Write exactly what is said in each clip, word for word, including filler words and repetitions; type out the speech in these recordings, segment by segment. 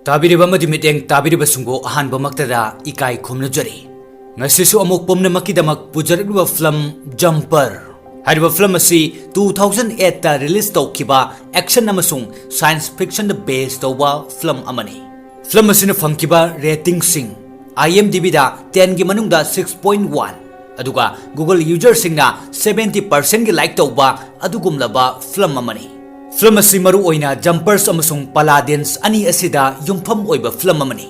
ꯇꯥꯕꯤꯔꯤꯕ ꯑꯃꯗꯤ ꯃꯤꯠꯌꯦꯡ ꯇꯥꯕꯤꯔꯤꯕꯁꯤꯡꯕꯨ ꯑꯍꯥꯟꯕꯃꯛꯇꯗ ꯏꯀꯥꯏ ꯈꯨꯝꯅꯖꯔꯤ꯫ ꯉꯁꯤꯁꯨ ꯑꯃꯨꯛ ꯄꯨꯝꯅꯃꯛꯀꯤꯗꯃꯛ ꯄꯨꯖꯔꯛꯂꯤꯕ ꯐꯤꯂꯝ ꯖꯝꯄꯔ ꯍꯥꯏꯔꯤꯕ ꯐꯤꯂꯝ ꯑꯁꯤ two thousand eight ꯇ release ꯇꯧꯈꯤꯕ action ꯑꯃꯁꯨꯡ science fiction ꯗ base ꯇꯧꯕ ꯐꯤꯂꯝ ꯑꯃꯅꯤ꯫ ꯐꯤꯂꯝ ꯑꯁꯤꯅ ꯐꯪꯈꯤꯕ ꯔꯦꯇꯤꯡꯁꯤꯡ, IMDb ꯗ ten ꯒꯤ ꯃꯅꯨꯡꯗ six point one, ꯑꯗꯨꯒ Google user ꯁꯤꯡꯅ seventy percent ꯒꯤ like ꯇꯧꯕ ꯑꯗꯨꯒꯨꯝꯂꯕ ꯐꯤꯂꯝ ꯑꯃꯅꯤ꯫ ꯐꯤꯂꯝ ꯑꯁꯤ ꯃꯔꯨ ꯑꯣꯏꯅ ꯖꯝꯄꯔꯁ ꯑꯃꯁꯨꯡ ꯄꯂꯥꯗꯤꯟꯁ ꯑꯅꯤ ꯑꯁꯤꯗ ꯌꯨꯝꯐꯝ ꯑꯣꯏꯕ ꯐꯤꯂꯝ ꯑꯃꯅꯤ꯫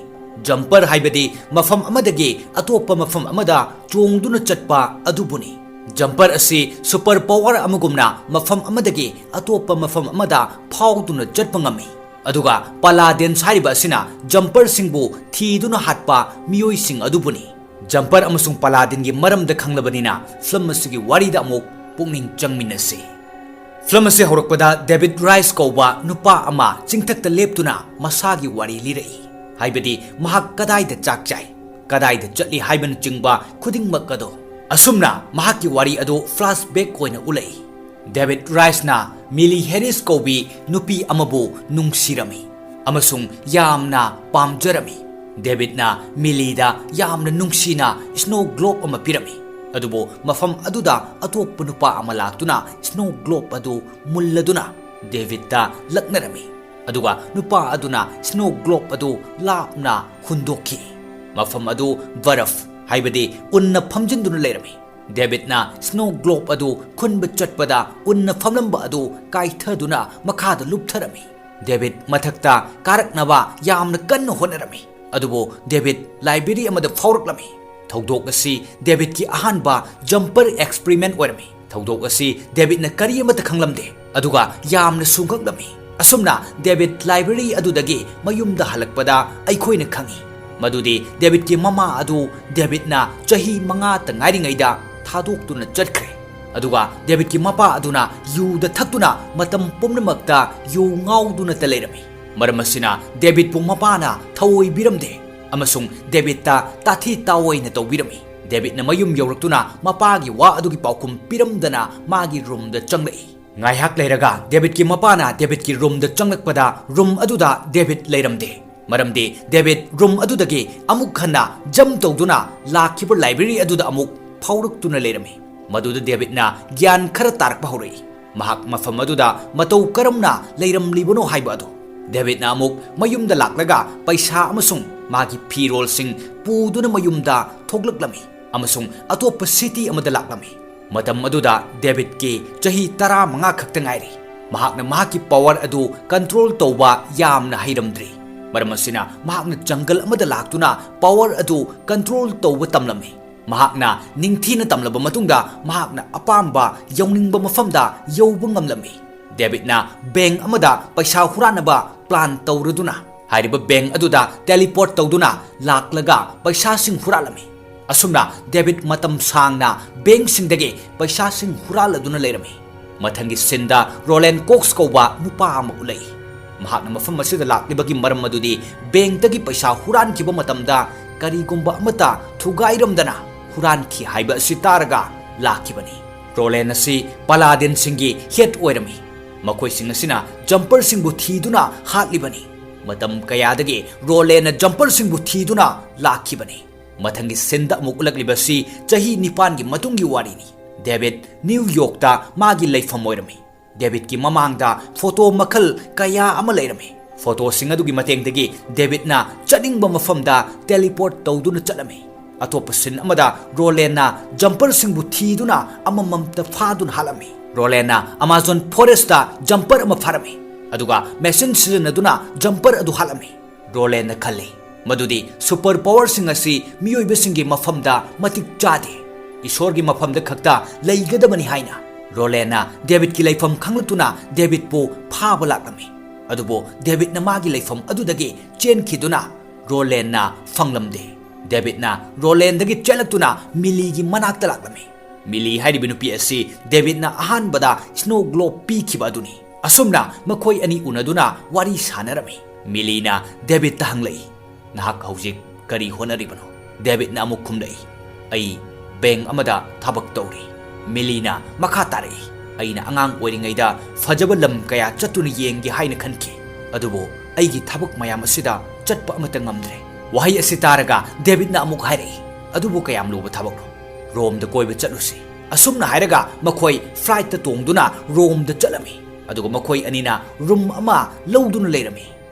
ꯖꯝꯄꯔ ꯍꯥꯏꯕꯗꯤ ꯃꯐꯝ ꯑꯃꯗꯒꯤ ꯑꯇꯣꯞꯄ ꯃꯐꯝ ꯑꯃꯗ ꯆꯣꯡꯗꯨꯅ ꯆꯠꯄ ꯑꯗꯨꯕꯨꯅꯤ꯫ ꯖꯝꯄꯔ ꯑꯁꯤ super power ꯑꯃꯒꯨꯝꯅ ꯃꯐꯝ ꯑꯃꯗꯒꯤ ꯑꯇꯣꯞꯄ ꯃꯐꯝ ꯑꯃꯗ ꯐꯥꯎꯗꯨꯅ ꯆꯠꯄ ꯉꯝꯃꯤ꯫ ꯑꯗꯨꯒ ꯄꯂꯥꯗꯤꯟꯁ ꯍꯥꯏꯔꯤꯕ ꯑꯁꯤꯅ ꯖꯝꯄꯔꯁꯤꯡꯕꯨ ꯊꯤꯗꯨꯅ ꯍꯥꯠꯄ ꯃꯤꯑꯣꯏꯁꯤꯡ ꯑꯗꯨꯕꯨꯅꯤ꯫ ꯖꯝꯄꯔ ꯑꯃꯁꯨꯡ ꯄꯂꯥꯗꯤꯟꯒꯤ ꯃꯔꯝꯗ ꯈꯪꯂꯕꯅꯤꯅ ꯐꯤꯂꯝ ꯑꯁꯤꯒꯤ ꯋꯥꯔꯤꯗ ꯑꯃꯨꯛ ꯄꯨꯛꯅꯤꯡ ꯆꯪꯃꯤꯟꯅꯁꯤ꯫ ꯐꯤꯂꯝ ꯑꯁꯤ ꯍꯧꯔꯛꯄꯗ ꯗꯦꯕꯤꯗ ꯔꯥꯏꯁ ꯀꯧꯕ ꯅꯨꯄꯥ ꯑꯃ ꯆꯤꯡꯊꯛꯇ ꯂꯦꯞꯇꯨꯅ ꯃꯁꯥꯒꯤ ꯋꯥꯔꯤ ꯂꯤꯔꯛꯏ, ꯍꯥꯏꯕꯗꯤ ꯃꯍꯥꯛ ꯀꯗꯥꯏꯗ ꯆꯥꯛ ꯆꯥꯏ, ꯀꯗꯥꯏꯗ ꯆꯠꯂꯤ ꯍꯥꯏꯕꯅꯆꯤꯡꯕ ꯈꯨꯗꯤꯡꯃꯛ ꯑꯗꯣ꯫ ꯑꯁꯨꯝꯅ ꯃꯍꯥꯛꯀꯤ ꯋꯥꯔꯤ ꯑꯗꯨ flashback ꯑꯣꯏꯅ ꯎꯠꯂꯛꯏ꯫ ꯗꯦꯕꯤꯗ ꯔꯥꯏꯁꯅ ꯃꯤꯂꯤ ꯍꯦꯔꯤꯁ ꯀꯧꯕꯤ ꯅꯨꯄꯤ ꯑꯃꯕꯨ ꯅꯨꯡꯁꯤꯔꯝꯃꯤ ꯑꯃꯁꯨꯡ ꯌꯥꯝꯅ ꯄꯥꯝꯖꯔꯝꯃꯤ꯫ ꯗꯦꯕꯤꯗꯅ ꯃꯤꯂꯤꯗ ꯌꯥꯝꯅ ꯅꯨꯡꯁꯤꯅ snow globe ꯑꯃ ꯄꯤꯔꯝꯃꯤ꯫ ꯑꯗꯨꯕꯨ ꯃꯐꯝ ꯑꯗꯨꯗ ꯑꯇꯣꯞꯄ ꯅꯨꯄꯥ ꯑꯃ ꯂꯥꯛꯇꯨꯅ snow globe ꯑꯗꯨ ꯃꯨꯜꯂꯗꯨꯅ ꯗꯦꯕꯤꯗꯇ ꯂꯛꯅꯔꯝꯃꯤ꯫ ꯑꯗꯨꯒ ꯅꯨꯄꯥ ꯑꯗꯨꯅ snow globe ꯑꯗꯨ ꯂꯥꯞꯅ ꯍꯨꯟꯗꯣꯛꯈꯤ꯫ ꯃꯐꯝ ꯑꯗꯨ ꯕꯔꯐ, ꯍꯥꯏꯕꯗꯤ ꯎꯟꯅ ꯐꯝꯖꯤꯟꯗꯨꯅ ꯂꯩꯔꯝꯃꯤ꯫ ꯗꯦꯕꯤꯗꯅ snow globe ꯑꯗꯨ ꯈꯨꯟꯕ ꯆꯠꯄꯗ ꯎꯟꯅ ꯐꯝꯂꯝꯕ ꯑꯗꯨ ꯀꯥꯏꯊꯗꯨꯅ ꯃꯈꯥꯗ ꯂꯨꯞꯊꯔꯝꯃꯤ꯫ ꯗꯦꯕꯤꯗ ꯃꯊꯛꯇ ꯀꯥꯔꯛꯅꯕ ꯌꯥꯝꯅ ꯀꯟꯅ ꯍꯣꯠꯅꯔꯝꯃꯤ꯫ ꯑꯗꯨꯕꯨ ꯗꯦꯕꯤꯗ library ꯑꯃꯗ ꯐꯥꯎꯔꯛꯂꯝꯃꯤ꯫ ꯊꯧꯗꯣꯛ ꯑꯁꯤ ꯗꯦꯕꯤꯗꯀꯤ ꯑꯍꯥꯟꯕ ꯖꯝꯄꯔ experiment ꯑꯣꯏꯔꯝꯃꯤ꯫ ꯊꯧꯗꯣꯛ ꯑꯁꯤ ꯗꯦꯕꯤꯗꯅ ꯀꯔꯤ ꯑꯃꯠꯇ ꯈꯪꯂꯝꯗꯦ, ꯑꯗꯨꯒ ꯌꯥꯝꯅꯁꯨ ꯉꯛꯂꯝꯃꯤ꯫ ꯑꯁꯨꯝꯅ ꯗꯦꯕꯤꯗ library ꯑꯗꯨꯗꯒꯤ ꯃꯌꯨꯝꯗ ꯍꯜꯂꯛꯄꯗ ꯑꯩꯈꯣꯏꯅ ꯈꯪꯏ ꯃꯗꯨꯗꯤ ꯗꯦꯕꯤꯗꯀꯤ ꯃꯃꯥ ꯑꯗꯨ ꯗꯦꯕꯤꯗꯅ ꯆꯍꯤ ꯃꯉꯥꯇ ꯉꯥꯏꯔꯤꯉꯩꯗ ꯊꯥꯗꯣꯛꯇꯨꯅ ꯆꯠꯈ꯭ꯔꯦ꯫ ꯑꯗꯨꯒ ꯗꯦꯕꯤꯗꯀꯤ ꯃꯄꯥ ꯑꯗꯨꯅ ꯌꯨꯗ ꯊꯛꯇꯨꯅ ꯃꯇꯝ ꯄꯨꯝꯅꯃꯛꯇ ꯌꯨ ꯉꯥꯎꯗꯨꯅꯇ ꯂꯩꯔꯝꯃꯤ꯫ ꯃꯔꯝ ꯑꯁꯤꯅ ꯗꯦꯕꯤꯗꯄꯨ ꯃꯄꯥꯅ ꯊꯑꯣꯏꯕꯤꯔꯝꯗꯦ ꯑꯃꯁꯨꯡ ꯗꯦꯕꯤꯗꯇ ꯇꯥꯊꯤ ꯇꯥꯑꯣꯏꯅ ꯇꯧꯕꯤꯔꯝꯃꯤ꯫ ꯗꯦꯕꯤꯗꯅ ꯃꯌꯨꯝ ꯌꯧꯔꯛꯇꯨꯅ ꯃꯄꯥꯒꯤ ꯋꯥ ꯑꯗꯨꯒꯤ ꯄꯥꯎꯈꯨꯝ ꯄꯤꯔꯝꯗꯅ ꯃꯥꯒꯤ ꯔꯨꯝꯗ ꯆꯪꯂꯛꯏ꯫ ꯉꯥꯏꯍꯥꯛ ꯂꯩꯔꯒ ꯗꯦꯕꯤꯗꯀꯤ ꯃꯄꯥꯅ ꯗꯦꯕꯤꯗꯀꯤ ꯔꯨꯝꯗ ꯆꯪꯂꯛꯄꯗ ꯔꯨꯝ ꯑꯗꯨꯗ ꯗꯦꯕꯤꯗ ꯂꯩꯔꯝꯗꯦ꯫ ꯃꯔꯝꯗꯤ ꯗꯦꯕꯤꯗ ꯔꯨꯝ ꯑꯗꯨꯗꯒꯤ ꯑꯃꯨꯛ ꯍꯟꯅ ꯖꯝꯞ ꯇꯧꯗꯨꯅ ꯂꯥꯛꯈꯤꯕ ꯂꯥꯏꯕ꯭ꯔꯦꯔꯤ ꯑꯗꯨꯗ ꯑꯃꯨꯛ ꯐꯥꯎꯔꯛꯇꯨꯅ ꯂꯩꯔꯝꯃꯤ꯫ ꯃꯗꯨꯗ ꯗꯦꯕꯤꯗꯅ ꯒ꯭ꯌꯥꯟ ꯈꯔ ꯇꯥꯔꯛꯄ ꯍꯧꯔꯛꯏ꯫ ꯃꯍꯥꯛ ꯃꯐꯝ ꯑꯗꯨꯗ ꯃꯇꯧ ꯀꯔꯝꯅ ꯂꯩꯔꯝꯂꯤꯕꯅꯣ ꯍꯥꯏꯕ ꯑꯗꯨ꯫ ꯗꯦꯕꯤꯗꯅ ꯑꯃꯨꯛ ꯃꯌꯨꯝꯗ ꯂꯥꯛꯂꯒ ꯄꯩꯁꯥ ꯑꯃꯁꯨꯡ ꯃꯥꯒꯤ ꯐꯤꯔꯣꯜꯁꯤꯡ ꯄꯨꯗꯨꯅ ꯃꯌꯨꯝꯗ ꯊꯣꯛꯂꯛꯂꯝꯃꯤ ꯑꯃꯁꯨꯡ ꯑꯇꯣꯞꯄ ꯁꯤꯇꯤ ꯑꯃꯗ ꯂꯥꯛꯂꯝꯃꯤ꯫ ꯃꯇꯝ ꯑꯗꯨꯗ ꯗꯦꯕꯤꯗꯀꯤ ꯆꯍꯤ ꯇꯔꯥꯃꯉꯥ ꯈꯛꯇ ꯉꯥꯏꯔꯤ꯫ ꯃꯍꯥꯛꯅ ꯃꯍꯥꯛꯀꯤ ꯄꯥꯋꯔ ꯑꯗꯨ ꯀꯟꯇ꯭ꯔꯣꯜ ꯇꯧꯕ ꯌꯥꯝꯅ ꯍꯩꯔꯝꯗ꯭ꯔꯤ꯫ ꯃꯔꯝ ꯑꯁꯤꯅ ꯃꯍꯥꯛꯅ ꯖꯪꯒꯜ ꯑꯃꯗ ꯂꯥꯛꯇꯨꯅ ꯄꯥꯋꯔ ꯑꯗꯨ ꯀꯟꯇ꯭ꯔꯣꯜ ꯇꯧꯕ ꯇꯝꯂꯝꯃꯤ꯫ ꯃꯍꯥꯛꯅ ꯅꯤꯡꯊꯤꯅ ꯇꯝꯂꯕ ꯃꯇꯨꯡꯗ ꯃꯍꯥꯛꯅ ꯑꯄꯥꯝꯕ ꯌꯧꯅꯤꯡꯕ ꯃꯐꯝꯗ ꯌꯧꯕ ꯉꯝꯂꯝꯃꯤ꯫ ꯗꯦꯕꯤꯗꯅ ꯕꯦꯡꯛ ꯑꯃꯗ ꯄꯩꯁꯥ ꯍꯨꯔꯥꯟꯅꯕ ꯄ꯭ꯂꯥꯟ ꯇꯧꯔꯗꯨꯅ ꯍꯥꯏꯔꯤꯕ ꯕꯦꯡꯛ ꯑꯗꯨꯗ ꯇꯦꯂꯤꯄꯣꯔꯠ ꯇꯧꯗꯨꯅ ꯂꯥꯛꯂꯒ ꯄꯩꯁꯥꯁꯤꯡ ꯍꯨꯔꯥꯜꯂꯝꯃꯤ꯫ ꯑꯁꯨꯝꯅ ꯗꯦꯕꯤꯗ ꯃꯇꯝ ꯁꯥꯡꯅ ꯕꯦꯡꯛꯁꯤꯡꯗꯒꯤ ꯄꯩꯁꯥꯁꯤꯡ ꯍꯨꯔꯥꯜꯂꯗꯨꯅ ꯂꯩꯔꯝꯃꯤ꯫ ꯃꯊꯪꯒꯤ ꯁꯤꯟꯗ ꯔꯣꯂꯦꯟ ꯀꯣꯛꯁ ꯀꯧꯕ ꯅꯨꯄꯥ ꯑꯃ ꯎꯠꯂꯛꯏ꯫ ꯃꯍꯥꯛꯅ ꯃꯐꯝ ꯑꯁꯤꯗ ꯂꯥꯛꯂꯤꯕꯒꯤ ꯃꯔꯝ ꯑꯗꯨꯗꯤ ꯕꯦꯡꯛꯇꯒꯤ ꯄꯩꯁꯥ ꯍꯨꯔꯥꯟꯈꯤꯕ ꯃꯇꯝꯗ ꯀꯔꯤꯒꯨꯝꯕ ꯑꯃꯠꯇ ꯊꯨꯒꯥꯏꯔꯝꯗꯅ ꯍꯨꯔꯥꯟꯈꯤ ꯍꯥꯏꯕ ꯑꯁꯤ ꯇꯥꯔꯒ ꯂꯥꯛꯈꯤꯕꯅꯤ꯫ ꯔꯣꯂꯦꯟ ꯑꯁꯤ ꯄꯂꯥꯗꯤꯟꯁꯤꯡꯒꯤ ꯍꯦꯗ ꯑꯣꯏꯔꯝꯃꯤ꯫ ꯃꯈꯣꯏꯁꯤꯡ ꯑꯁꯤꯅ ꯖꯝꯄꯔꯁꯤꯡꯕꯨ ꯊꯤꯗꯨꯅ ꯍꯥꯠꯂꯤꯕꯅꯤ꯫ ꯃꯇꯝ ꯀꯌꯥꯗꯒꯤ ꯔꯣꯂꯦꯟꯅ ꯖꯝꯄꯔꯁꯤꯡꯕꯨ ꯊꯤꯗꯨꯅ ꯂꯥꯛꯈꯤꯕꯅꯤ꯫ ꯃꯊꯪꯒꯤ ꯁꯤꯟꯗ ꯑꯃꯨꯛ ꯎꯠꯂꯛꯂꯤꯕ ꯑꯁꯤ ꯆꯍꯤ ꯅꯤꯄꯥꯟꯒꯤ ꯃꯇꯨꯡꯒꯤ ꯋꯥꯔꯤꯅꯤ꯫ ꯗꯦꯕꯤꯗ ꯅ꯭ꯌꯨ ꯌꯣꯔꯛꯇ ꯃꯥꯒꯤ ꯂꯩꯐꯝ ꯑꯣꯏꯔꯝꯃꯤ꯫ ꯗꯦꯕꯤꯗꯀꯤ ꯃꯃꯥꯡꯗ ꯐꯣꯇꯣ ꯃꯈꯜ ꯀꯌꯥ ꯑꯃ ꯂꯩꯔꯝꯃꯤ꯫ ꯐꯣꯇꯣꯁꯤꯡ ꯑꯗꯨꯒꯤ ꯃꯇꯦꯡꯗꯒꯤ ꯗꯦꯕꯤꯗꯅ ꯆꯠꯅꯤꯡꯕ ꯃꯐꯝꯗ ꯇꯦꯂꯤꯄꯣꯔꯠ ꯇꯧꯗꯨꯅ ꯆꯠꯂꯝꯃꯤ꯫ ꯑꯇꯣꯞꯄ ꯁꯤꯟ ꯑꯃꯗ ꯔꯣꯂꯦꯟꯅ ꯖꯝꯄꯔꯁꯤꯡꯕꯨ ꯊꯤꯗꯨꯅ ꯑꯃꯃꯝꯇ ꯐꯥꯗꯨꯅ ꯍꯥꯠꯂꯝꯃꯤ꯫ ꯔꯣꯂꯦꯟꯅ ꯑꯃꯥꯖꯣꯟ ꯐꯣꯔꯦꯁꯇ ꯖꯝꯄꯔ ꯑꯃ ꯐꯥꯔꯝꯃꯤ, ꯑꯗꯨꯒ ꯃꯦꯁꯤꯟ ꯁꯤꯖꯤꯟꯅꯗꯨꯅ ꯖꯝꯄꯔ ꯑꯗꯨ ꯍꯥꯠꯂꯝꯃꯤ꯫ ꯔꯣꯂꯦꯟꯅ ꯈꯜꯂꯤ ꯃꯗꯨꯗꯤ ꯁꯨꯄꯔ ꯄꯥꯋꯔꯁꯤꯡ ꯑꯁꯤ ꯃꯤꯑꯣꯏꯕꯁꯤꯡꯒꯤ ꯃꯐꯝꯗ ꯃꯇꯤꯛ ꯆꯥꯗꯦ, ꯏꯁꯣꯔꯒꯤ ꯃꯐꯝꯗ ꯈꯛꯇ ꯂꯩꯒꯗꯕꯅꯤ ꯍꯥꯏꯅ꯫ ꯔꯣꯂꯦꯟꯅ ꯗꯦꯕꯤꯗꯀꯤ ꯂꯩꯐꯝ ꯈꯪꯂꯛꯇꯨꯅ ꯗꯦꯕꯤꯗꯄꯨ ꯐꯥꯕ ꯂꯥꯛꯂꯝꯃꯤ꯫ ꯑꯗꯨꯕꯨ ꯗꯦꯕꯤꯗꯅ ꯃꯥꯒꯤ ꯂꯩꯐꯝ ꯑꯗꯨꯗꯒꯤ ꯆꯦꯟꯈꯤꯗꯨꯅ ꯔꯣꯂꯦꯟꯅ ꯐꯪꯂꯝꯗꯦ꯫ ꯗꯦꯕꯤꯗꯅ ꯔꯣꯂꯦꯟꯗꯒꯤ ꯆꯦꯜꯂꯛꯇꯨꯅ ꯃꯤꯂꯤꯒꯤ ꯃꯅꯥꯛꯇ ꯂꯥꯛꯂꯝꯃꯤ꯫ ꯃꯤꯂꯤ ꯍꯥꯏꯔꯤꯕ ꯅꯨꯄꯤ ꯑꯁꯤ ꯗꯦꯕꯤꯗꯅ ꯑꯍꯥꯟꯕꯗ ꯁ꯭ꯅꯣ ꯒ꯭ꯂꯣꯕ ꯄꯤꯈꯤꯕ ꯑꯗꯨꯅꯤ꯫ ꯑꯁꯨꯝꯅ ꯃꯈꯣꯏ ꯑꯅꯤ ꯎꯅꯗꯨꯅ ꯋꯥꯔꯤ ꯁꯥꯟꯅꯔꯝꯃꯤ꯫ ꯃꯤꯂꯤꯅ ꯗꯦꯕꯤꯗꯇ ꯍꯪꯂꯛꯏ, "ꯅꯍꯥꯛ ꯍꯧꯖꯤꯛ ꯀꯔꯤ ꯍꯣꯠꯅꯔꯤꯕꯅꯣ?" ꯗꯦꯕꯤꯗꯅ ꯑꯃꯨꯛ ꯈꯨꯝꯂꯛꯏ, "ꯑꯩ ꯕꯦꯡꯛ ꯑꯃꯗ ꯊꯕꯛ ꯇꯧꯔꯤ꯫" ꯃꯤꯂꯤꯅ ꯃꯈꯥ ꯇꯥꯔꯛꯏ, "ꯑꯩꯅ ꯑꯉꯥꯡ ꯑꯣꯏꯔꯤꯉꯩꯗ ꯐꯖꯕ ꯂꯝ ꯀꯌꯥ ꯆꯠꯇꯨꯅ ꯌꯦꯡꯒꯦ ꯍꯥꯏꯅ ꯈꯟꯈꯤ, ꯑꯗꯨꯕꯨ ꯑꯩꯒꯤ ꯊꯕꯛ ꯃꯌꯥꯝ ꯑꯁꯤꯗ ꯆꯠꯄ ꯑꯃꯠꯇ ꯉꯝꯗ꯭ꯔꯦ꯫ ꯋꯥꯍꯩ ꯑꯁꯤ ꯇꯥꯔꯒ ꯗꯦꯕꯤꯗꯅ ꯑꯃꯨꯛ ꯍꯥꯏꯔꯛꯏ, "ꯑꯗꯨꯕꯨ ꯀꯌꯥꯝ ꯂꯨꯕ ꯊꯕꯛꯅꯣ? ꯔꯣꯝꯗ ꯀꯣꯏꯕ ꯆꯠꯂꯨꯁꯤ꯫" ꯑꯁꯨꯝꯅ ꯍꯥꯏꯔꯒ ꯃꯈꯣꯏ ꯐ꯭ꯂꯥꯏꯠꯇ ꯇꯣꯡꯗꯨꯅ ꯔꯣꯝꯗ ꯆꯠꯂꯝꯃꯤ꯫ ꯑꯗꯨꯒ ꯃꯈꯣꯏ ꯑꯅꯤꯅ ꯔꯨꯝ ꯑꯃ ꯂꯧꯗꯨꯅ ꯂꯩꯔꯝꯃꯤ꯫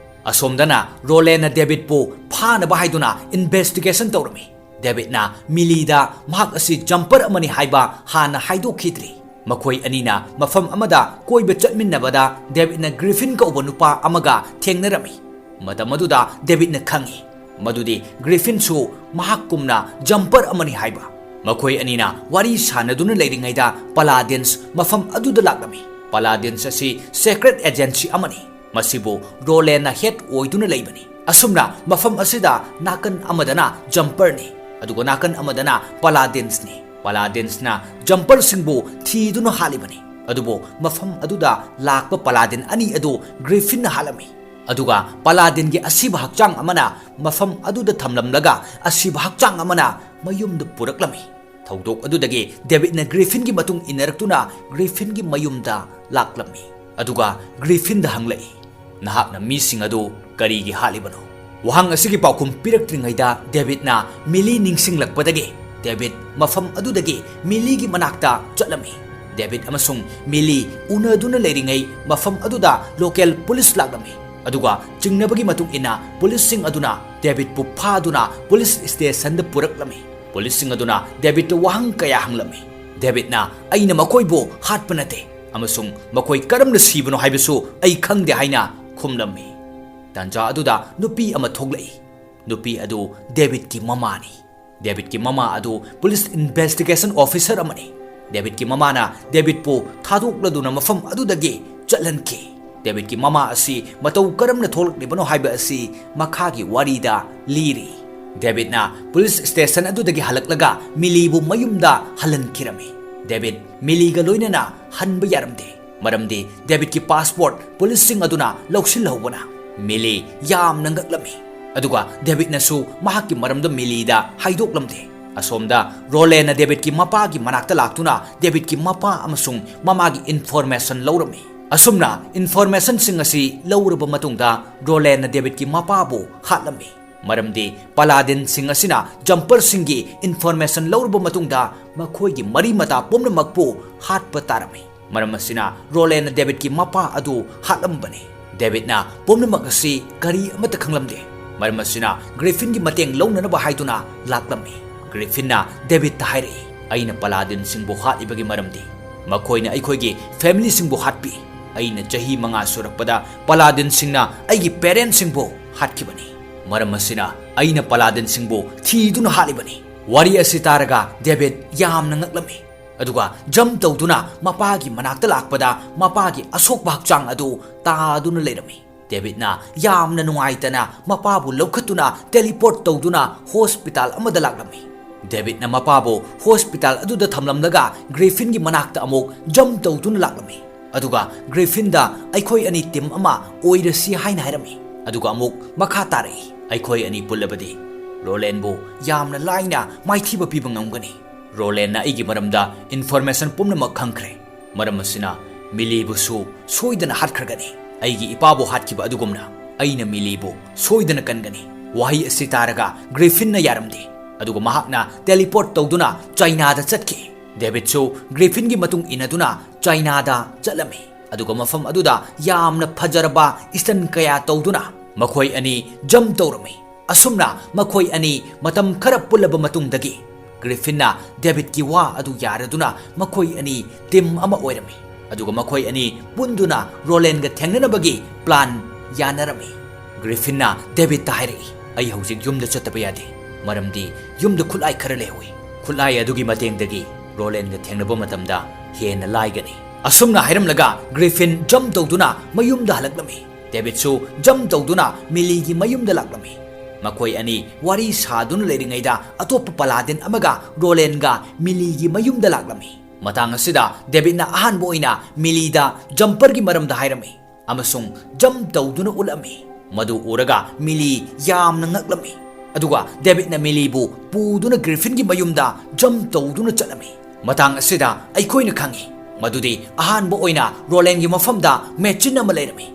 ꯑꯁꯣꯝꯗꯅ ꯔꯣꯂꯦꯟꯅ ꯗꯦꯕꯤꯗꯄꯨ ꯐꯥꯅꯕ ꯍꯥꯏꯗꯨꯅ ꯏꯟꯚꯦꯁꯇꯤꯒꯦꯁꯟ ꯇꯧꯔꯝꯃꯤ꯫ ꯗꯦꯕꯤꯗꯅ ꯃꯤꯂꯤꯗ ꯃꯍꯥꯛ ꯑꯁꯤ ꯖꯝꯄꯔ ꯑꯃꯅꯤ ꯍꯥꯏꯕ ꯍꯥꯟꯅ ꯍꯥꯏꯗꯣꯛꯈꯤꯗ꯭ꯔꯤ꯫ ꯃꯈꯣꯏ ꯑꯅꯤꯅ ꯃꯐꯝ ꯑꯃꯗ ꯀꯣꯏꯕ ꯆꯠꯃꯤꯟꯅꯕꯗ ꯗꯦꯕꯤꯗꯅ ꯒ꯭ꯔꯤꯐꯤꯟ ꯀꯧꯕ ꯅꯨꯄꯥ ꯑꯃꯒ ꯊꯦꯡꯅꯔꯝꯃꯤ꯫ ꯃꯇꯝ ꯑꯗꯨꯗ ꯗꯦꯕꯤꯗꯅ ꯈꯪꯏ ꯃꯗꯨꯗꯤ ꯒ꯭ꯔꯤꯐꯤꯟꯁꯨ ꯃꯍꯥꯛꯀꯨꯝꯅ ꯖꯝꯄꯔ ꯑꯃꯅꯤ ꯍꯥꯏꯕ꯫ ꯃꯈꯣꯏ ꯑꯅꯤꯅ ꯋꯥꯔꯤ ꯁꯥꯟꯅꯗꯨꯅ ꯂꯩꯔꯤꯉꯩꯗ ꯄꯂꯥꯗꯤꯟꯁ ꯃꯐꯝ ꯑꯗꯨꯗ ꯂꯥꯛꯂꯝꯃꯤ꯫ ꯄꯂꯥꯗꯤꯟꯁ ꯑꯁꯤ ꯁꯦꯀ꯭ꯔꯦꯠ ꯑꯦꯖꯦꯟꯁꯤ ꯑꯃꯅꯤ꯫ ꯃꯁꯤꯕꯨ ꯔꯣꯂꯦꯟꯅ ꯍꯦꯠ ꯑꯣꯏꯗꯨꯅ ꯂꯩꯕꯅꯤ꯫ ꯑꯁꯨꯝꯅ ꯃꯐꯝ ꯑꯁꯤꯗ ꯅꯥꯀꯟ ꯑꯃꯗꯅ ꯖꯝꯄꯔꯅꯤ, ꯑꯗꯨꯒ ꯅꯥꯀꯟ ꯑꯃꯗꯅ ꯄꯂꯥꯗꯤꯟꯁꯅꯤ꯫ ꯄꯂꯥꯗꯤꯟꯁꯅ ꯖꯝꯄꯔꯁꯤꯡꯕꯨ ꯊꯤꯗꯨꯅ ꯍꯥꯠꯂꯤꯕꯅꯤ꯫ ꯑꯗꯨꯕꯨ ꯃꯐꯝ ꯑꯗꯨꯗ ꯂꯥꯛꯄ ꯄꯂꯥꯗꯤꯟ ꯑꯅꯤ ꯑꯗꯨ ꯒ꯭ꯔꯤꯐꯤꯟꯅ ꯍꯥꯠꯂꯝꯃꯤ꯫ ꯑꯗꯨꯒ ꯄꯂꯥꯗꯤꯟꯒꯤ ꯑꯁꯤꯕ ꯍꯛꯆꯥꯡ ꯑꯃꯅ ꯃꯐꯝ ꯑꯗꯨꯗ ꯊꯝꯂꯝꯂꯒ ꯑꯁꯤꯕ ꯍꯛꯆꯥꯡ ꯑꯃꯅ ꯃꯌꯨꯝꯗ ꯄꯨꯔꯛꯂꯝꯃꯤ꯫ ꯊꯧꯗꯣꯛ ꯑꯗꯨꯗꯒꯤ ꯗꯦꯕꯤꯗꯅ ꯒ꯭ꯔꯤꯐꯤꯟꯒꯤ ꯃꯇꯨꯡ ꯏꯟꯅꯔꯛꯇꯨꯅ ꯒ꯭ꯔꯤꯐꯤꯟꯒꯤ ꯃꯌꯨꯝꯗ ꯂꯥꯛꯂꯝꯃꯤ꯫ ꯑꯗꯨꯒ ꯒ꯭ꯔꯤꯐꯤꯟꯗ ꯍꯪꯂꯛꯏ, "ꯅꯍꯥꯛꯅ ꯃꯤꯁꯤꯡ ꯑꯗꯨ ꯀꯔꯤꯒꯤ ꯍꯥꯠꯂꯤꯕꯅꯣ?" ꯋꯥꯍꯪ ꯑꯁꯤꯒꯤ ꯄꯥꯎꯈꯨꯝ ꯄꯤꯔꯛꯇ꯭ꯔꯤꯉꯩꯗ ꯗꯦꯕꯤꯗꯅ ꯃꯤꯂꯤ ꯅꯤꯡꯁꯤꯡꯂꯛꯄꯗꯒꯤ ꯗꯦꯕꯤꯗ ꯃꯐꯝ ꯑꯗꯨꯗꯒꯤ ꯃꯤꯂꯤꯒꯤ ꯃꯅꯥꯛꯇ ꯆꯠꯂꯝꯃꯤ꯫ ꯗꯦꯕꯤꯗ ꯑꯃꯁꯨꯡ ꯃꯤꯂꯤ ꯎꯅꯗꯨꯅ ꯂꯩꯔꯤꯉꯩ ꯃꯐꯝ ꯑꯗꯨꯗ ꯂꯣꯀꯦꯜ ꯄꯨꯂꯤꯁ ꯂꯥꯛꯂꯝꯃꯤ꯫ ꯑꯗꯨꯒ ꯆꯤꯡꯅꯕꯒꯤ ꯃꯇꯨꯡ ꯏꯟꯅ ꯄꯨꯂꯤꯁꯁꯤꯡ ꯑꯗꯨꯅ ꯗꯦꯕꯤꯗꯄꯨ ꯐꯥꯗꯨꯅ ꯄꯨꯂꯤꯁ ꯁ꯭ꯇꯦꯁꯟꯗ ꯄꯨꯔꯛꯂꯝꯃꯤ꯫ ꯄꯨꯂꯤꯁꯁꯤꯡ ꯑꯗꯨꯅ ꯗꯦꯕꯤꯗꯇ ꯋꯥꯍꯪ ꯀꯌꯥ ꯍꯪꯂꯝꯃꯤ꯫ ꯗꯦꯕꯤꯗꯅ, "ꯑꯩꯅ ꯃꯈꯣꯏꯕꯨ ꯍꯥꯠꯄ ꯅꯠꯇꯦ ꯑꯃꯁꯨꯡ ꯃꯈꯣꯏ ꯀꯔꯝꯅ ꯁꯤꯕꯅꯣ ꯍꯥꯏꯕꯁꯨ ꯑꯩ ꯈꯪꯗꯦ" ꯍꯥꯏꯅ ꯈꯨꯝꯂꯝꯃꯤ꯫ ꯇꯥꯟꯖꯥ ꯑꯗꯨꯗ ꯅꯨꯄꯤ ꯑꯃ ꯊꯣꯛꯂꯛꯏ꯫ ꯅꯨꯄꯤ ꯑꯗꯨ ꯗꯦꯕꯤꯗꯀꯤ ꯃꯃꯥꯅꯤ꯫ ꯗꯦꯕꯤꯗꯀꯤ ꯃꯃꯥ ꯑꯗꯨ ꯄꯨꯂꯤꯁ ꯏꯟꯚꯦꯁꯇꯤꯒꯦꯁꯟ ꯑꯣꯐꯤꯁꯔ ꯑꯃꯅꯤ꯫ ꯗꯦꯕꯤꯗꯀꯤ ꯃꯃꯥꯅ ꯗꯦꯕꯤꯗꯄꯨ ꯊꯥꯗꯣꯛꯂꯗꯨꯅ ꯃꯐꯝ ꯑꯗꯨꯗꯒꯤ ꯆꯠꯍꯟꯈꯤ꯫ ꯗꯦꯕꯤꯗꯀꯤ ꯃꯃꯥ ꯑꯁꯤ ꯃꯇꯧ ꯀꯔꯝꯅ ꯊꯣꯛꯂꯛꯂꯤꯕꯅꯣ ꯍꯥꯏꯕ ꯑꯁꯤ ꯃꯈꯥꯒꯤ ꯋꯥꯔꯤꯗ ꯂꯤꯔꯤ꯫ ꯗꯦꯕꯤꯗꯅ ꯄꯨꯂꯤꯁ ꯁ꯭ꯇꯦꯁꯟ ꯑꯗꯨꯗꯒꯤ ꯍꯜꯂꯛꯂꯒ ꯃꯤꯂꯤꯕꯨ ꯃꯌꯨꯝꯗ ꯍꯜꯍꯟꯈꯤꯔꯝꯃꯤ꯫ ꯗꯦꯕꯤꯗ ꯃꯤꯂꯤꯒ ꯂꯣꯏꯅꯅ ꯍꯟꯕ ꯌꯥꯔꯝꯗꯦ, ꯃꯔꯝꯗꯤ ꯗꯦꯕꯤꯗꯀꯤ ꯄꯥꯁꯄꯣꯔꯠ ꯄꯨꯂꯤꯁꯁꯤꯡ ꯑꯗꯨꯅ ꯂꯧꯁꯤꯜꯍꯧꯕꯅ꯫ ꯃꯤꯂꯤ ꯌꯥꯝꯅ ꯉꯛꯂꯝꯃꯤ, ꯑꯗꯨꯒ ꯗꯦꯕꯤꯗꯅꯁꯨ ꯃꯍꯥꯛꯀꯤ ꯃꯔꯝꯗ ꯃꯤꯂꯤꯗ ꯍꯥꯏꯗꯣꯛꯂꯝꯗꯦ꯫ ꯑꯁꯣꯝꯗ ꯔꯣꯂꯦꯟꯅ ꯗꯦꯕꯤꯗꯀꯤ ꯃꯄꯥꯒꯤ ꯃꯅꯥꯛꯇ ꯂꯥꯛꯇꯨꯅ ꯗꯦꯕꯤꯗꯀꯤ ꯃꯄꯥ ꯑꯃꯁꯨꯡ ꯃꯃꯥꯒꯤ ꯏꯟꯐꯣꯔꯃꯦꯁꯟ ꯂꯧꯔꯝꯃꯤ꯫ ꯑꯁꯨꯝꯅ informationꯁꯤꯡ ꯑꯁꯤ ꯂꯧꯔꯕ ꯃꯇꯨꯡꯗ ꯔꯣꯂꯦꯟꯅ ꯗꯦꯕꯤꯠꯀꯤ ꯃꯄꯥꯕꯨ ꯍꯥꯠꯂꯝꯃꯤ꯫ ꯃꯔꯝꯗꯤ Paladinꯁꯤꯡ ꯑꯁꯤꯅ Jumperꯁꯤꯡꯒꯤ information ꯂꯧꯔꯕ ꯃꯇꯨꯡꯗ ꯃꯈꯣꯏꯒꯤ ꯃꯔꯤ ꯃꯇꯥ ꯄꯨꯝꯅꯃꯛꯄꯨ ꯍꯥꯠꯄ ꯇꯥꯔꯝꯃꯤ꯫ ꯃꯔꯝ ꯑꯁꯤꯅ ꯔꯣꯂꯦꯟꯅ ꯗꯦꯕꯤꯠꯀꯤ ꯃꯄꯥ ꯑꯗꯨ ꯍꯥꯠꯂꯝꯕꯅꯤ꯫ ꯗꯦꯕꯤꯠꯅ ꯄꯨꯝꯅꯃꯛ ꯑꯁꯤ ꯀꯔꯤ ꯑꯃꯠꯇ ꯈꯪꯂꯝꯗꯦ꯫ ꯃꯔꯝ ꯑꯁꯤꯅ ꯒ꯭ꯔꯤꯐꯤꯟꯒꯤ ꯃꯇꯦꯡ ꯂꯧꯅꯅꯕ ꯍꯥꯏꯗꯨꯅ ꯂꯥꯛꯂꯝꯃꯤ꯫ ꯒ꯭ꯔꯤꯐꯤꯟꯅ ꯗꯦꯕꯤꯠꯇ ꯍꯥꯏꯔꯛꯏ, "ꯑꯩꯅ Paladinꯁꯤꯡꯕꯨ ꯍꯥꯠꯂꯤꯕꯒꯤ ꯃꯔꯝꯗꯤ ꯃꯈꯣꯏꯅ ꯑꯩꯈꯣꯏꯒꯤ familyꯁꯤꯡꯕꯨ ꯍꯥꯠꯄꯤ꯫ ꯑꯩꯅ ꯆꯍꯤ ꯃꯉꯥ ꯁꯨꯔꯛꯄꯗ Paladinꯁꯤꯡꯅ ꯑꯩꯒꯤ parentꯁꯤꯡꯕꯨ ꯍꯥꯠꯈꯤꯕꯅꯤ꯫ ꯃꯔꯝ ꯑꯁꯤꯅ ꯑꯩꯅ Paladinꯁꯤꯡꯕꯨ ꯊꯤꯗꯨꯅ ꯍꯥꯠꯂꯤꯕꯅꯤ꯫" ꯋꯥꯔꯤ ꯑꯁꯤ ꯇꯥꯔꯒ ꯗꯦꯕꯤꯠ ꯌꯥꯝꯅ ꯉꯛꯂꯝꯃꯤ꯫ ꯑꯗꯨꯒ jump ꯇꯧꯗꯨꯅ ꯃꯄꯥꯒꯤ ꯃꯅꯥꯛꯇ ꯂꯥꯛꯄꯗ ꯃꯄꯥꯒꯤ ꯑꯁꯣꯛꯄ ꯍꯛꯆꯥꯡ ꯑꯗꯨ ꯇꯥꯗꯨꯅ ꯂꯩꯔꯝꯃꯤ꯫ ꯗꯦꯕꯤꯠꯅ ꯌꯥꯝꯅ ꯅꯨꯡꯉꯥꯏꯇꯅ ꯃꯄꯥꯕꯨ ꯂꯧꯈꯠꯇꯨꯅ teleport ꯇꯧꯗꯨꯅ hospital ꯑꯃꯗ ꯂꯥꯛꯂꯝꯃꯤ꯫ ꯗꯦꯕꯤꯠꯅ ꯃꯄꯥꯕꯨ hospital ꯑꯗꯨꯗ ꯊꯝꯂꯝꯂꯒ ꯒ꯭ꯔꯤꯐꯤꯟꯒꯤ ꯃꯅꯥꯛꯇ ꯑꯃꯨꯛ jump ꯇꯧꯗꯨꯅ ꯂꯥꯛꯂꯝꯃꯤ꯫ ꯑꯗꯨꯒ ꯒ꯭ꯔꯤꯐꯤꯟꯗ "ꯑꯩꯈꯣꯏ ꯑꯅꯤ team ꯑꯃ ꯑꯣꯏꯔꯁꯤ" ꯍꯥꯏꯅ ꯍꯥꯏꯔꯝꯃꯤ꯫ ꯑꯗꯨꯒ ꯑꯃꯨꯛ ꯃꯈꯥ ꯇꯥꯔꯛꯏ, "ꯑꯩꯈꯣꯏ ꯑꯅꯤ ꯄꯨꯜꯂꯕꯗꯤ ꯔꯣꯂꯦꯟꯕꯨ ꯌꯥꯝꯅ ꯂꯥꯏꯅ ꯃꯥꯏꯊꯤꯕ ꯄꯤꯕ ꯉꯝꯒꯅꯤ꯫" ꯔꯣꯂꯦꯟꯅ ꯑꯩꯒꯤ ꯃꯔꯝꯗ information ꯄꯨꯝꯅꯃꯛ ꯈꯪꯈ꯭ꯔꯦ꯫ ꯃꯔꯝ ꯑꯁꯤꯅ ꯃꯤꯂꯤꯕꯨꯁꯨ ꯁꯣꯏꯗꯅ ꯍꯥꯠꯈ꯭ꯔꯒꯅꯤ꯫ ꯑꯩꯒꯤ ꯏꯄꯥꯕꯨ ꯍꯥꯠꯈꯤꯕ ꯑꯗꯨꯒꯨꯝꯅ ꯑꯩꯅ ꯃꯤꯂꯤꯕꯨ ꯁꯣꯏꯗꯅ ꯀꯟꯒꯅꯤ꯫ ꯋꯥꯍꯩ ꯑꯁꯤ ꯇꯥꯔꯒ ꯒ꯭ꯔꯤꯐꯤꯟꯅ ꯌꯥꯔꯝꯗꯦ꯫ ꯑꯗꯨꯒ ꯃꯍꯥꯛꯅ teleport ꯇꯧꯗꯨꯅ ꯆꯥꯏꯅꯥꯗ ꯆꯠꯈꯤ꯫ ꯗꯦꯕꯤꯠꯁꯨ ꯒ꯭ꯔꯤꯐꯤꯟꯒꯤ ꯃꯇꯨꯡ ꯏꯟꯅꯗꯨꯅ ꯆꯥꯏꯅꯥꯗ ꯆꯠꯂꯝꯃꯤ꯫ ꯑꯗꯨꯒ ꯃꯐꯝ ꯑꯗꯨꯗ ꯌꯥꯝꯅ ꯐꯖꯔꯕ stand ꯀꯌꯥ ꯇꯧꯗꯨꯅ ꯃꯈꯣꯏ ꯑꯅꯤ jump ꯇꯧꯔꯝꯃꯤ꯫ ꯑꯁꯨꯝꯅ ꯃꯈꯣꯏ ꯑꯅꯤ ꯃꯇꯝ ꯈꯔ ꯄꯨꯜꯂꯕ ꯃꯇꯨꯡꯗꯒꯤ ꯒ꯭ꯔꯤꯐꯤꯟꯅ ꯗꯦꯕꯤꯠꯀꯤ ꯋꯥ ꯑꯗꯨ ꯌꯥꯔꯗꯨꯅ ꯃꯈꯣꯏ ꯑꯅꯤ team ꯑꯃ ꯑꯣꯏꯔꯝꯃꯤ꯫ ꯑꯗꯨꯒ ꯃꯈꯣꯏ ꯑꯅꯤ ꯄꯨꯟꯗꯨꯅ ꯔꯣꯂꯦꯟꯒ ꯊꯦꯡꯅꯅꯕꯒꯤ plan ꯌꯥꯅꯔꯝꯃꯤ꯫ ꯒ꯭ꯔꯤꯐꯤꯟꯅ ꯗꯦꯕꯤꯠꯇ ꯍꯥꯏꯔꯛꯏ, "ꯑꯩ ꯍꯧꯖꯤꯛ ꯌꯨꯝꯗ ꯆꯠꯇꯕ ꯌꯥꯗꯦ, ꯃꯔꯝꯗꯤ ꯌꯨꯝꯗ ꯈꯨꯠꯂꯥꯏ ꯈꯔ ꯂꯩꯍꯧꯏ꯫ ꯈꯨꯠꯂꯥꯏ ꯑꯗꯨꯒꯤ ꯃꯇꯦꯡꯗꯒꯤ ꯔꯣꯂꯦꯟꯒ ꯊꯦꯡꯅꯕ ꯃꯇꯝꯗ ꯍꯦꯟꯅ ꯂꯥꯏꯒꯅꯤ꯫" ꯑꯁꯨꯝꯅ ꯍꯥꯏꯔꯝꯂꯒ ꯒ꯭ꯔꯤꯐꯤꯟ jump ꯇꯧꯗꯨꯅ ꯃꯌꯨꯝꯗ ꯍꯜꯂꯛꯂꯝꯃꯤ꯫ ꯗꯦꯕꯤꯠꯁꯨ jump ꯇꯧꯗꯨꯅ ꯃꯤꯂꯤꯒꯤ ꯃꯌꯨꯝꯗ ꯂꯥꯛꯂꯝꯃꯤ꯫ ꯃꯈꯣꯏ ꯑꯅꯤ ꯋꯥꯔꯤ ꯁꯥꯗꯨꯅ ꯂꯩꯔꯤꯉꯩꯗ ꯑꯇꯣꯞꯄ Paladin ꯑꯃꯒ ꯔꯣꯂꯦꯟꯒ ꯃꯤꯂꯤꯒꯤ ꯃꯌꯨꯝꯗ ꯂꯥꯛꯂꯝꯃꯤ꯫ ꯃꯇꯥꯡ ꯑꯁꯤꯗ ꯗꯦꯕꯤꯠꯅ ꯑꯍꯥꯟꯕ ꯑꯣꯏꯅ ꯃꯤꯂꯤꯗ Jumperꯒꯤ ꯃꯔꯝꯗ ꯍꯥꯏꯔꯝꯃꯤ ꯑꯃꯁꯨꯡ jump ꯇꯧꯗꯨꯅ ꯎꯠꯂꯝꯃꯤ꯫ ꯃꯗꯨ ꯎꯔꯒ ꯃꯤꯂꯤ ꯌꯥꯝꯅ ꯉꯛꯂꯝꯃꯤ꯫ ꯑꯗꯨꯒ ꯗꯦꯕꯤꯠꯅ ꯃꯤꯂꯤꯕꯨ ꯄꯨꯗꯨꯅ ꯒ꯭ꯔꯤꯐꯤꯟꯒꯤ ꯃꯌꯨꯝꯗ jump ꯇꯧꯗꯨꯅ ꯆꯠꯂꯝꯃꯤ꯫ ꯃꯇꯥꯡ ꯑꯁꯤꯗ ꯑꯩꯈꯣꯏꯅ ꯈꯪꯏ, ꯃꯗꯨꯗꯤ ꯑꯍꯥꯟꯕ ꯑꯣꯏꯅ ꯔꯣꯂꯦꯟꯒꯤ ꯃꯐꯝꯗ ꯃꯦꯆꯤꯟ ꯑꯃ ꯂꯩꯔꯝꯃꯤ꯫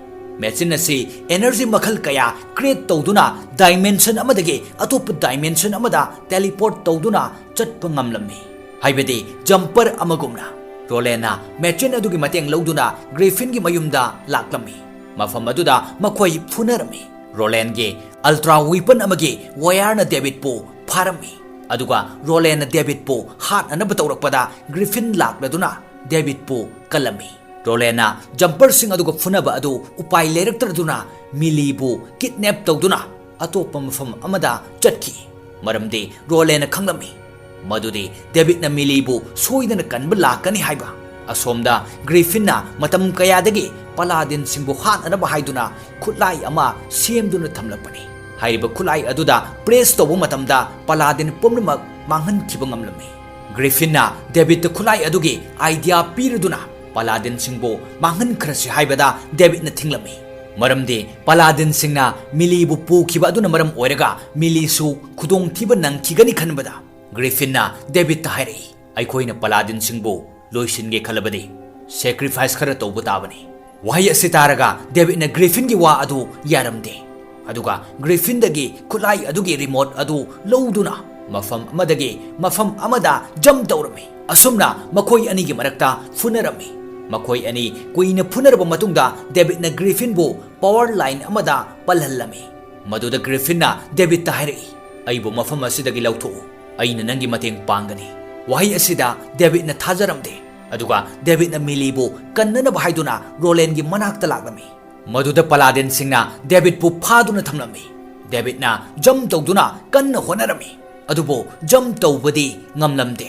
ꯃꯦꯆꯤꯟ ꯑꯁꯤ energy ꯃꯈꯜ ꯀꯌꯥ create ꯇꯧꯗꯨꯅ dimension ꯑꯃꯗꯒꯤ ꯑꯇꯣꯞꯄ dimension ꯑꯃꯗ teleport ꯇꯧꯗꯨꯅ ꯆꯠꯄ ꯉꯝꯂꯝꯃꯤ, ꯍꯥꯏꯕꯗꯤ jumper ꯑꯃꯒꯨꯝꯅ꯫ ꯔꯣꯂꯦꯟꯅ ꯃꯦꯆꯤꯟ ꯑꯗꯨꯒꯤ ꯃꯇꯦꯡ ꯂꯧꯗꯨꯅ ꯒ꯭ꯔꯤꯐꯤꯟꯒꯤ ꯃꯌꯨꯝꯗ ꯂꯥꯛꯂꯝꯃꯤ꯫ ꯃꯐꯝ ꯑꯗꯨꯗ ꯃꯈꯣꯏ ꯐꯨꯅꯔꯝꯃꯤ꯫ ꯔꯣꯂꯦꯟꯒꯤ ultra weapon ꯑꯃꯒꯤ wireꯅ ꯗꯦꯕꯤꯠꯄꯨ ꯐꯥꯔꯝꯃꯤ, ꯑꯗꯨꯒ ꯔꯣꯂꯦꯟꯅ ꯗꯦꯕꯤꯠꯄꯨ ꯍꯥꯠꯅꯅꯕ ꯇꯧꯔꯛꯄꯗ ꯒ꯭ꯔꯤꯐꯤꯟ ꯂꯥꯛꯂꯗꯨꯅ ꯗꯦꯕꯤꯠꯄꯨ ꯀꯜꯂꯝꯃꯤ꯫ ꯔꯣꯂꯦꯟꯅ jumperꯁꯤꯡ ꯑꯗꯨꯒ ꯐꯨꯅꯕ ꯑꯗꯨ ꯎꯄꯥꯏ ꯂꯩꯔꯛꯇ꯭ꯔꯗꯨꯅ ꯃꯤꯂꯤꯕꯨ kidnap ꯇꯧꯗꯨꯅ ꯑꯇꯣꯞꯄ ꯃꯐꯝ ꯑꯃꯗ ꯆꯠꯈꯤ, ꯃꯔꯝꯗꯤ ꯔꯣꯂꯦꯟꯅ ꯈꯪꯂꯝꯃꯤ ꯃꯗꯨꯗꯤ ꯗꯦꯕꯤꯠꯅ ꯃꯤꯂꯤꯕꯨ ꯁꯣꯏꯗꯅ ꯀꯟꯕ ꯂꯥꯛꯀꯅꯤ ꯍꯥꯏꯕ꯫ ꯑꯁꯣꯝꯗ ꯒ꯭ꯔꯤꯐꯤꯟꯅ ꯃꯇꯝ ꯀꯌꯥꯗꯒꯤ ꯄꯂꯥꯗꯤꯟꯁꯤꯡꯕꯨ ꯍꯥꯠꯅꯅꯕ ꯍꯥꯏꯗꯨꯅ ꯈꯨꯠꯂꯥꯏ ꯑꯃ ꯁꯦꯝꯗꯨꯅ ꯊꯝꯂꯛꯄꯅꯤ꯫ ꯍꯥꯏꯔꯤꯕ ꯈꯨꯠꯂꯥꯏ ꯑꯗꯨꯗ press ꯇꯧꯕ ꯃꯇꯝꯗ ꯄꯂꯥꯗꯤꯟ ꯄꯨꯝꯅꯃꯛ ꯃꯥꯡꯍꯟꯈꯤꯕ ꯉꯝꯂꯝꯃꯤ꯫ ꯒ꯭ꯔꯤꯐꯤꯟꯅ ꯗꯦꯕꯤꯠꯇ ꯈꯨꯠꯂꯥꯏ ꯑꯗꯨꯒꯤ idea ꯄꯤꯔꯗꯨꯅ ꯄꯂꯥꯗꯤꯟꯁꯤꯡꯕꯨ ꯃꯥꯡꯍꯟꯈ꯭ꯔꯁꯤ ꯍꯥꯏꯕꯗ ꯗꯦꯕꯤꯠꯅ ꯊꯤꯡꯂꯝꯃꯤ, ꯃꯔꯝꯗꯤ ꯄꯂꯥꯗꯤꯟꯁꯤꯡꯅ ꯃꯤꯂꯤꯕꯨ ꯄꯨꯈꯤꯕ ꯑꯗꯨꯅ ꯃꯔꯝ ꯑꯣꯏꯔꯒ ꯃꯤꯂꯤꯁꯨ ꯈꯨꯗꯣꯡꯊꯤꯕ ꯅꯪꯈꯤꯒꯅꯤ ꯈꯟꯕꯗ꯫ ꯒ꯭ꯔꯤꯐꯤꯟꯅ ꯗꯦꯕꯤꯠꯇ ꯍꯥꯏꯔꯛꯏ, "ꯑꯩꯈꯣꯏꯅ ꯄꯂꯥꯗꯤꯟꯁꯤꯡꯕꯨ ꯂꯣꯏꯁꯤꯟꯒꯦ ꯈꯜꯂꯕꯗꯤ sacrifice ꯈꯔ ꯇꯧꯕ ꯇꯥꯕꯅꯤ꯫" ꯋꯥꯍꯩ ꯑꯁꯤ ꯇꯥꯔꯒ ꯗꯦꯕꯤꯠꯅ ꯒ꯭ꯔꯤꯐꯤꯟꯒꯤ ꯋꯥ ꯑꯗꯨ ꯌꯥꯔꯝꯗꯦ, ꯑꯗꯨꯒ ꯒ꯭ꯔꯤꯐꯤꯟꯗꯒꯤ ꯈꯨꯠꯂꯥꯏ ꯑꯗꯨꯒꯤ remote ꯑꯗꯨ ꯂꯧꯗꯨꯅ ꯃꯐꯝ ꯑꯃꯗꯒꯤ ꯃꯐꯝ ꯑꯃꯗ jump ꯇꯧꯔꯝꯃꯤ꯫ ꯑꯁꯨꯝꯅ ꯃꯈꯣꯏ ꯑꯅꯤꯒꯤ ꯃꯔꯛꯇ ꯐꯨꯅꯔꯝꯃꯤ꯫ ꯃꯈꯣꯏ ꯑꯅꯤ ꯀꯨꯏꯅ ꯐꯨꯅꯔꯕ ꯃꯇꯨꯡꯗ ꯗꯦꯕꯤꯠꯅ ꯒ꯭ꯔꯤꯐꯤꯟꯕꯨ power line ꯑꯃꯗ ꯄꯜꯍꯜꯂꯝꯃꯤ꯫ ꯃꯗꯨꯗ ꯒ꯭ꯔꯤꯐꯤꯟꯅ ꯗꯦꯕꯤꯠꯇ ꯍꯥꯏꯔꯛꯏ, "ꯑꯩꯕꯨ ꯃꯐꯝ ꯑꯁꯤꯗꯒꯤ ꯂꯧꯊꯣꯛꯎ, ꯑꯩꯅ ꯅꯪꯒꯤ ꯃꯇꯦꯡ ꯄꯥꯡꯒꯅꯤ꯫" ꯋꯥꯍꯩ ꯑꯁꯤꯗ ꯗꯦꯕꯤꯠꯅ ꯊꯥꯖꯔꯝꯗꯦ꯫ ꯑꯗꯨꯒ ꯗꯦꯕꯤꯠꯅ ꯃꯤꯂꯤꯕꯨ ꯀꯟꯅꯅꯕ ꯍꯥꯏꯗꯨꯅ ꯔꯣꯂꯦꯟꯒꯤ ꯃꯅꯥꯛꯇ ꯂꯥꯛꯂꯝꯃꯤ꯫ ꯃꯗꯨꯗ ꯄꯂꯥꯗꯤꯟꯁꯤꯡꯅ ꯗꯦꯕꯤꯠꯄꯨ ꯐꯥꯗꯨꯅ ꯊꯝꯂꯝꯃꯤ꯫ ꯗꯦꯕꯤꯠꯅ jump ꯇꯧꯗꯨꯅ ꯀꯟꯅ ꯍꯣꯠꯅꯔꯝꯃꯤ, ꯑꯗꯨꯕꯨ jump ꯇꯧꯕꯗꯤ ꯉꯝꯂꯝꯗꯦ꯫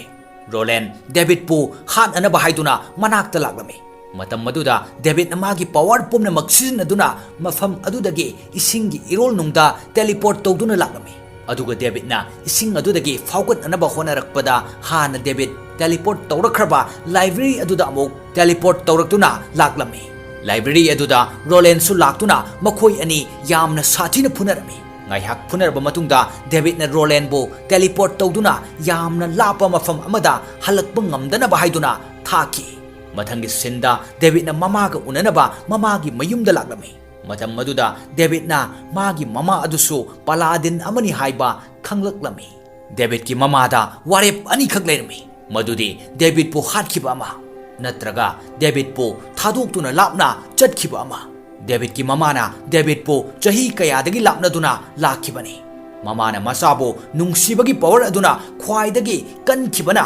ꯔꯣꯂꯦꯟ ꯗꯦꯕꯤꯠꯄꯨ ꯍꯥꯠꯅꯅꯕ ꯍꯥꯏꯗꯨꯅ ꯃꯅꯥꯛꯇ ꯂꯥꯛꯂꯝꯃꯤ꯫ ꯃꯇꯝ ꯑꯗꯨꯗ ꯗꯦꯕꯤꯠꯅ ꯃꯥꯒꯤ power ꯄꯨꯝꯅꯃꯛ ꯁꯤꯖꯤꯟꯅꯗꯨꯅ ꯃꯐꯝ ꯑꯗꯨꯗꯒꯤ ꯏꯁꯤꯡꯒꯤ ꯏꯔꯣꯜꯅꯨꯡꯗ teleport ꯇꯧꯗꯨꯅ ꯂꯥꯛꯂꯝꯃꯤ꯫ ꯑꯗꯨꯒ ꯗꯦꯕꯤꯠꯅ ꯏꯁꯤꯡ ꯑꯗꯨꯗꯒꯤ ꯐꯥꯎꯒꯠꯅꯅꯕ ꯍꯣꯠꯅꯔꯛꯄꯗ, ꯍꯥꯟꯅ ꯗꯦꯕꯤꯠ teleport ꯇꯧꯔꯛꯈ꯭ꯔꯕ library ꯑꯗꯨꯗ ꯑꯃꯨꯛ teleport ꯇꯧꯔꯛꯇꯨꯅ ꯂꯥꯛꯂꯝꯃꯤ꯫ Library ꯑꯗꯨꯗ ꯔꯣꯂꯦꯟꯁꯨ ꯂꯥꯛꯇꯨꯅ ꯃꯈꯣꯏ ꯑꯅꯤ ꯌꯥꯝꯅ ꯁꯥꯊꯤꯅ ꯐꯨꯅꯔꯝꯃꯤ꯫ ꯉꯥꯏꯍꯥꯛ ꯐꯨꯅꯔꯕ ꯃꯇꯨꯡꯗ ꯗꯦꯕꯤꯠꯅ ꯔꯣꯂꯦꯟꯕꯨ teleport ꯇꯧꯗꯨꯅ ꯌꯥꯝꯅ ꯂꯥꯞꯄ ꯃꯐꯝ ꯑꯃꯗ ꯍꯜꯂꯛꯄ ꯉꯝꯗꯅꯕ ꯍꯥꯏꯗꯨꯅ ꯊꯥꯈꯤ꯫ ꯃꯊꯪꯒꯤ ꯁꯤꯟꯗ ꯗꯦꯕꯤꯠꯅ ꯃꯃꯥꯒ ꯎꯅꯅꯕ ꯃꯃꯥꯒꯤ ꯃꯌꯨꯝꯗ ꯂꯥꯛꯂꯝꯃꯤ꯫ ꯃꯇꯝ ꯑꯗꯨꯗ ꯗꯦꯕꯤꯠꯅ ꯃꯥꯒꯤ ꯃꯃꯥ ꯑꯗꯨꯁꯨ ꯄꯂꯥꯗꯤꯟ ꯑꯃꯅꯤ ꯍꯥꯏꯕ ꯈꯪꯂꯛꯂꯝꯃꯤ꯫ ꯗꯦꯕꯤꯠꯀꯤ ꯃꯃꯥꯗ ꯋꯥꯔꯦꯞ ꯑꯅꯤꯈꯛ ꯂꯩꯔꯝꯃꯤ, ꯃꯗꯨꯗꯤ ꯗꯦꯕꯤꯠꯄꯨ ꯍꯥꯠꯈꯤꯕ ꯑꯃ ꯅꯠꯇ꯭ꯔꯒ ꯗꯦꯕꯤꯠꯄꯨ ꯊꯥꯗꯣꯛꯇꯨꯅ ꯂꯥꯞꯅ ꯆꯠꯈꯤꯕ ꯑꯃ꯫ ꯗꯦꯕꯤꯠꯀꯤ ꯃꯃꯥꯅ ꯗꯦꯕꯤꯠꯄꯨ ꯆꯍꯤ ꯀꯌꯥꯗꯒꯤ ꯂꯥꯞꯅꯗꯨꯅ ꯂꯥꯛꯈꯤꯕꯅꯤ꯫ ꯃꯃꯥꯅ ꯃꯆꯥꯕꯨ ꯅꯨꯡꯁꯤꯕꯒꯤ ꯄꯋꯔ ꯑꯗꯨꯅ ꯈ꯭ꯋꯥꯏꯗꯒꯤ ꯀꯟꯈꯤꯕꯅ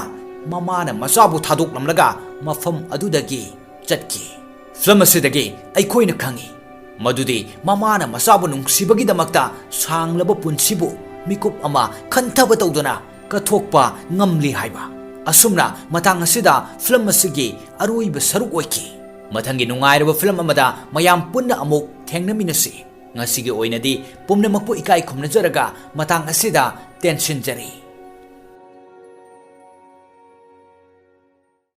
ꯃꯃꯥꯅ ꯃꯆꯥꯕꯨ ꯊꯥꯗꯣꯛꯂꯝꯂꯒ ꯃꯐꯝ ꯑꯗꯨꯗꯒꯤ ꯆꯠꯈꯤ꯫ ꯐꯤꯂꯝ ꯑꯁꯤꯗꯒꯤ ꯑꯩꯈꯣꯏꯅ ꯈꯪꯉꯤ ꯃꯗꯨꯗꯤ ꯃꯃꯥꯅ ꯃꯆꯥꯕꯨ ꯅꯨꯡꯁꯤꯕꯒꯤꯗꯃꯛꯇ ꯁꯥꯡꯂꯕ ꯄꯨꯟꯁꯤꯕꯨ ꯃꯤꯀꯨꯞ ꯑꯃ ꯈꯟꯊꯕ ꯇꯧꯗꯅ ꯀꯠꯊꯣꯛꯄ ꯉꯝꯂꯤ ꯍꯥꯏꯕ꯫ ꯑꯁꯨꯝꯅ ꯃꯇꯥꯡ ꯑꯁꯤꯗ ꯐꯤꯂꯝ ꯑꯁꯤꯒꯤ ꯑꯔꯣꯏꯕ ꯁꯔꯨꯛ ꯑꯣꯏꯈꯤ꯫ ꯃꯊꯪꯒꯤ ꯅꯨꯡꯉꯥꯏꯔꯕ ꯐꯤꯂꯝ ꯑꯃꯗ ꯃꯌꯥꯝ ꯄꯨꯟꯅ ꯑꯃꯨꯛ ꯊꯦꯡꯅꯃꯤꯟꯅꯁꯤ꯫ ꯉꯁꯤꯒꯤ ꯑꯣꯏꯅꯗꯤ ꯄꯨꯝꯅꯃꯛꯄꯨ ꯏꯀꯥꯏ ꯈꯨꯝꯅꯖꯔꯒ ꯃꯇꯥꯡ ꯑꯁꯤꯗ ꯇꯦꯟꯁꯤꯟꯖꯔꯤ꯫